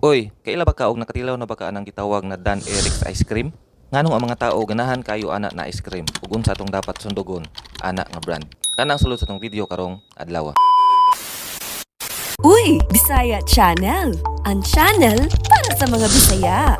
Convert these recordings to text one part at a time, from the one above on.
Oy, kaila ba ka og nakatilaw na ba ka anang gitawag na Dan Eric's Ice Cream? Nganong ang mga tao ganahan kayo ana na ice cream ug unsa atong dapat sundugon ana nga brand? Kanang sulod sa atong video karong adlaw. Uy, Bisaya Channel. Ang channel para sa mga Bisaya.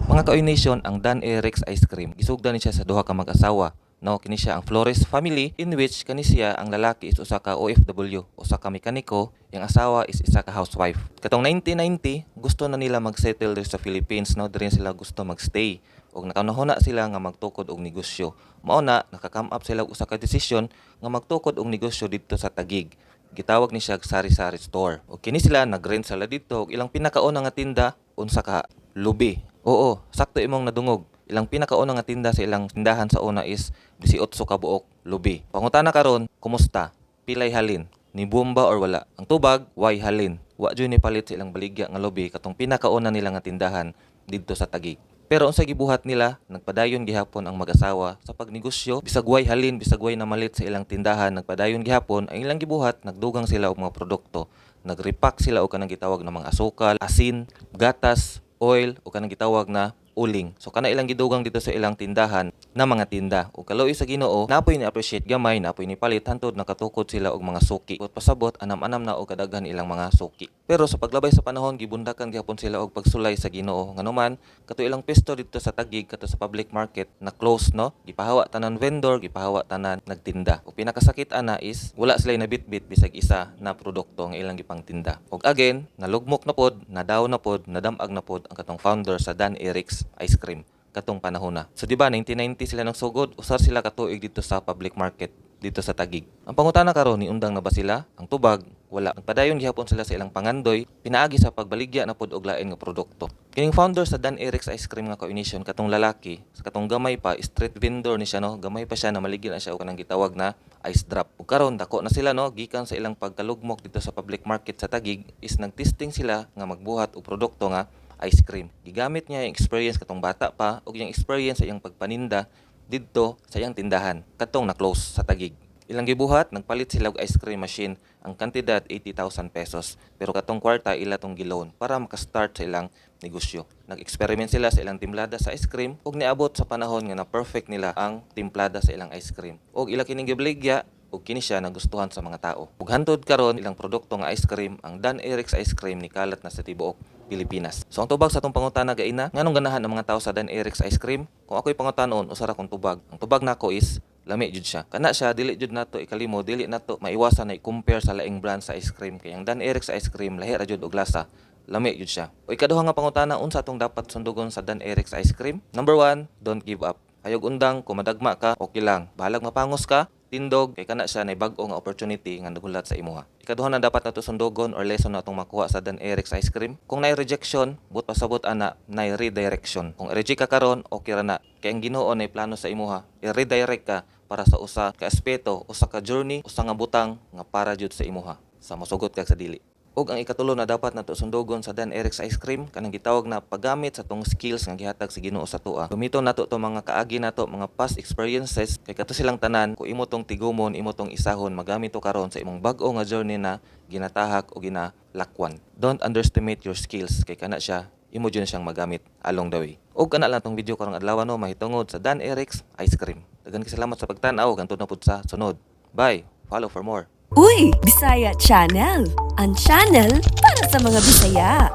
Mga ka Nation, ang Dan Eric's Ice Cream gisugdan ni siya sa duha ka mag-asawa. No, kini siya ang Flores family, in which kani siya ang lalaki is usa ka OFW, usa ka mekaniko, yung asawa is isa ka housewife. Katong 1990, gusto na nila mag-settle diri sa Philippines, no, diri sila gusto magstay. Og nakanahuna sila nga magtukod og negosyo. Mao na naka-come up sila og usa ka desisyon nga magtukod og negosyo didto sa Taguig. Gitawag ni siya sari-sari store. Og kini sila nag-rent sila didto og ilang pinakauna nga tinda, unsa ka lubi. Oo, sakto imong nadungog. Ilang pinakauna nga tinda sa ilang tindahan sa una is 18 ka buok lubi. Pangutana karon, kumusta? Pilay halin? Ni bomba or wala? Ang tubag, way halin. Wa jud ni palit sa ilang baligya nga lubi katong pinakauna nila nga tindahan didto sa Taguig. Pero unsa gibuhat nila, nagpadayon gihapon ang mag-asawa sa pagnegosyo, bisag way halin, bisag way namalit sa ilang tindahan, nagpadayon gihapon. Ang ilang gibuhat, nagdugang sila og mga produkto. Nagrepack sila og kanang gitawag na mga asukal, asin, gatas, oil o kanang gitawag na uling. So kana ilang gidugang dito sa ilang tindahan na mga tinda. Ug kaluoy sa Ginoo, napoy ni appreciate gamay, napoy ni palit hantod nakatukod sila og mga suki. Ug pasabot anam-anam na og kadaghan ilang mga suki. Pero sa paglabay sa panahon, gibundakan gihapon sila og pagsulay sa Ginoo. Nganuman kato ilang pwesto didto sa Taguig, kato sa public market, na close, no. Gipahawa tanan vendor, gipahawa tanan nagtinda. Ug pinakasakit ana is wala sila nabitbit bisag isa na produkto nga ilang gipangtinda. Ug again, nalugmok na pod, na-down na pod, nadamag na pod ang katong founder sa Dan Eric's Ice Cream katong panahon na. So di ba 1990 sila nagsugod, usar sila katuig dito sa public market dito sa Taguig. Ang pangutana karon, ni undang na ba sila? Ang tubag, wala. Nagpadayon gihapon sila sa ilang pangandoy, pinaagi sa pagbaligya na pod og lain nga produkto. Kining founder sa Dan Eric's Ice Cream nga ka-Nation, katong lalaki, sa katong gamay pa, street vendor ni siya, no, gamay pa siya na maligya na siya og kanang gitawag na ice drop. Ug karon dako na sila, no, gikan sa ilang pagkalugmok dito sa public market sa Taguig is nagtesting sila nga magbuhat og produkto nga ice cream. Gigamit niya yung experience katong bata pa ug yung experience sa iyang pagpaninda didto sa iyang tindahan katong na-close sa Taguig. Ilang gibuhat, nagpalit sila og ice cream machine, ang kantidad 80,000 pesos. Pero katong kwarta ila tong giloan para makastart sa ilang negosyo. Nag-experiment sila sa ilang timplada sa ice cream ug niabot sa panahon nga na perfect nila ang timplada sa ilang ice cream. Ug ila kining gibaligya ug kini siya nagustuhan sa mga tao. Ug hantod karon, ilang produkto nga ice cream, ang Dan Eric's Ice Cream, nikalat na sa tibuok Pilipinas. So ang tubag sa atong pangutana gaina, nganong ganahan ang mga tao sa Dan Eric's Ice Cream? Kung ako'y pangutanon, usa ra kong tubag. Ang tubag nako is lami jud siya. Kana siya, dili jud nato ikalimo, dili nato maiwasan na i-compare sa laing brand sa ice cream kay ang Dan Eric's Ice Cream lahi ra jud og lasa. Lami jud siya. O ikaduha nga pangutana, unsa atong dapat sundugon sa Dan Eric's Ice Cream? Number one, don't give up. Ayog undang, kung madagma ka, okay lang. Bahalag mapangos ka, tindog, kay kana siya nay bag-o nga opportunity nga nagulat sa imuha. Ikaduha na dapat nato sundugon or lesson na atong makuha sa Dan Eric's Ice Cream: kung nay rejection, but pasabot ana, nay redirection. Kung i-reject ka karon, okay ra na. Kay ang Ginoo nay plano sa imuha. I-redirect ka para sa usa ka aspeto, usa ka journey, usa nga butang nga para jud sa imuha. Sa mosugot kag sa dili. Ug ang ikatulo na dapat nato sundugon sa Dan Eric's Ice Cream, kanang gitawag na paggamit sa tong skills nga gihatag sa Ginoo sa atoa. Gamiton nato to mga kaagi nato, mga past experiences, kay kato silang tanan, kung imo tong tigumon, imo tong isahon, magamit to karon sa imong bag-o nga journey na ginatahak o ginalakwan. Don't underestimate your skills kay kana siya imo jud siyang magamit along the way. Ug kana lang tong video karong adlaw, no, mahitungod sa Dan Eric's Ice Cream. Daghan kay salamat sa pagtan-aw, hantod na pud sa sunod. Bye. Follow for more. Uy, Bisaya Channel. Ang channel para sa mga Bisaya.